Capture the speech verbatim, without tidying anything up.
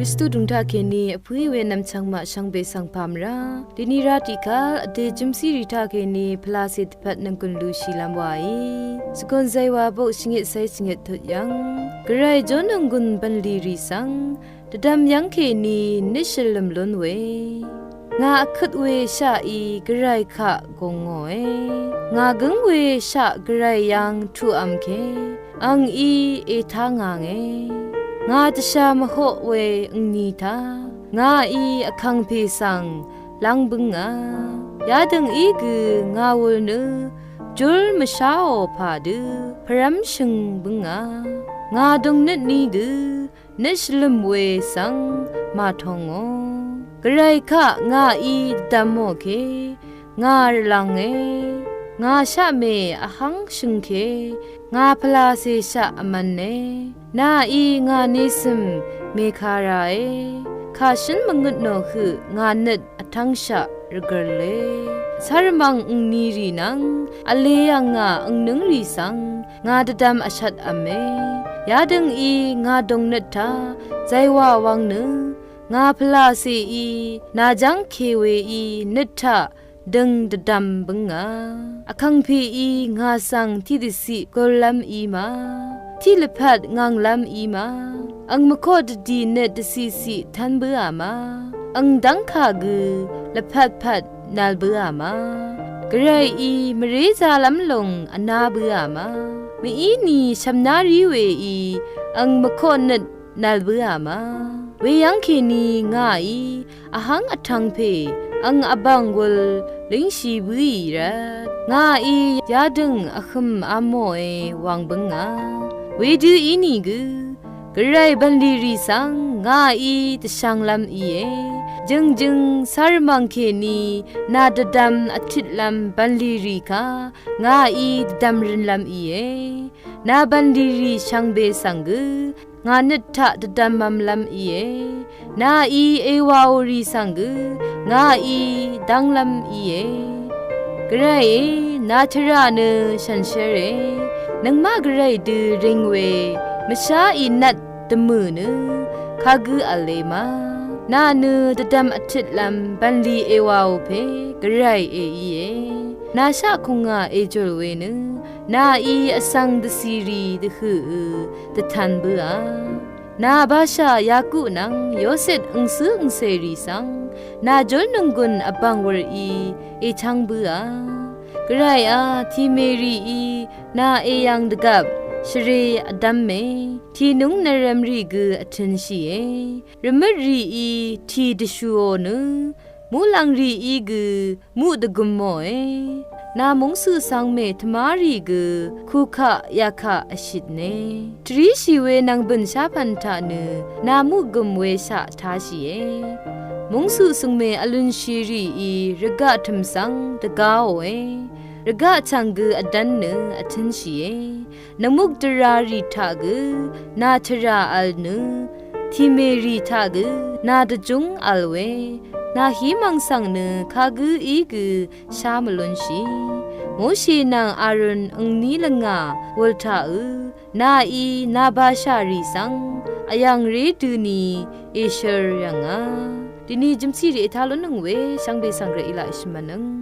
Kristu dv̀ng taq kèní vpǿí we nv̀mchv̀ng maq shvngbe svng pà mvrá dvni rá tiqkv́l vdè jø̀msí rì taq kèní pvlacè dvpvt nv̀nggùn lushìlv́m wàí. Svgòn zaywa bok shvngit cé shvngit tut yv́ng Gvray jón nv̀nggùn bv̀nlì rì svng dvdvm yv́ng kèní nøt shvlø̀m lún we. Ngà vkøt we shaqí Gvray kaq gòngòe. Ngà gǿng we shaq Gvray yv́ng tuqvm ke, angí ètá ngànge. Ngà dvsha mvhoq we angni taq ngàí vkàngpè svng lv́ng bǿngà. Yadø̀ng í gø ngà wul nø júr mvsháò pà dø pvrv́m shø̀ng bǿngà. Ngà dòngnøt ni gø nøt shvlø̀m we svng màtòngò. Gvray kaq ngàí dvdvmò ke, ngà rvlvnge. Ngà shaqmè vhv́ng shø̀ng ke, ngà pvlacè shaq vmv̄ne. Nàí ngà nesø̀m mèkarae. Kà shǿn mvngøt nò høq ngà nøt vtv́ngshaq rvgø̀le. Cárvmv̀ng angni rì nvng vle yv̀ngà angnǿng rì svng ngà dvdvm vshvt v̄me. Yadø̀ng í ngà dòngnøt taq zaywa wvng nø ngà pvlacèí nàjv́ng kè weí nøt taq døng dvdvm bǿngà. Vkàngpèí ngà svng tiqdvciq gurlv́m í ma, tiq lvpat nganglv́m í ma. Ang mvkoq dvdì nøt dvciqciq tv́n bǿà ma, ang dv́ngkà gø lvpvtpvt nvl bǿà ma. Gvrayí mvrézālv́m lòng vná bǿà ma, mvíni shv̀mná rí weí ang mvkoq nøt nvl bǿà ma. Weyv́ng kèní ngàí vhv́ng vtv̄ng pè ang vbàng wul língshì bǿì rvt ngàí yadø̀ng vhø̀m vmòe wvng bǿngà. Wedø ínìgø Gvray bv̀nlì rì svng ngàí dvshv̄nglv́m íe. Jø̀ngjø̀ng cárvmv̀ng kèní nà dvdvm vtitlv́m bv̀nlì rì kaq ngàí dvdvm rønlv́m íe. Nà bv̀nlì rì shvngbe svng gø ngà nøt taq dvdvmv̄mlv́m íe. Nàí èwàò rì svng gø ngàí dv́nglv́m íe. Gvrayé, nà tvrà nø shànshére. Nøngmaq Gvray dø ring we mvsháì nvt dvmø̀ nø kagǿ v̄le ma. Nà nø dvdvm vtitlv́m bv̀nlì èwàò pè Gvray èíe. Nà shaqkùngà èjùl we nø nàí vsvng dvcìrì dvhø̀ø dvtv̄n bǿà. Nà bashà Yakuq nvng Yoset angsǿ angsèrì svng nà júr nònggùn vbàng wurì èchv́ng bǿà. Gvrayá, tìmèrìí nà èyv̀ng dvgvp shvre vdv́me. Tìnúng nvrv̄mrì gø vtø̄nshìe. Rvmøtrìí tì dvshùò nø muqlàng rìí gø muq dvgø̀mòe. Nà mungsøq svngmè tvmárì gø kukaq yakaq vshitne. Tvríshì we nv̀ngbø̀n shápv̀n taq nø nà muqgø̀m we shaq táshìe. Mungsøq svngmè vlunshirìí rvgaq tø̀m svng dvgáòe. Rvgaq chv̀ng gø vdv́n nø vtǿnshìe. Nvmuk dvrarì taq gø nà tvrà vl nø, tìmèrì taq gø nà dvjúng vl we, nà hímv̀ng svng nø kagǿ í gø shá mvlúnshì. Moshi nvng Arun angní lvngà wul taqø, nàí nà bashà rì svng vyv̀ngré døni èshør yv̀ngà. Dvni jø̀mcìrì ètá lúnnøng we shvngbe svng rèí laq èshvmv̄nøng.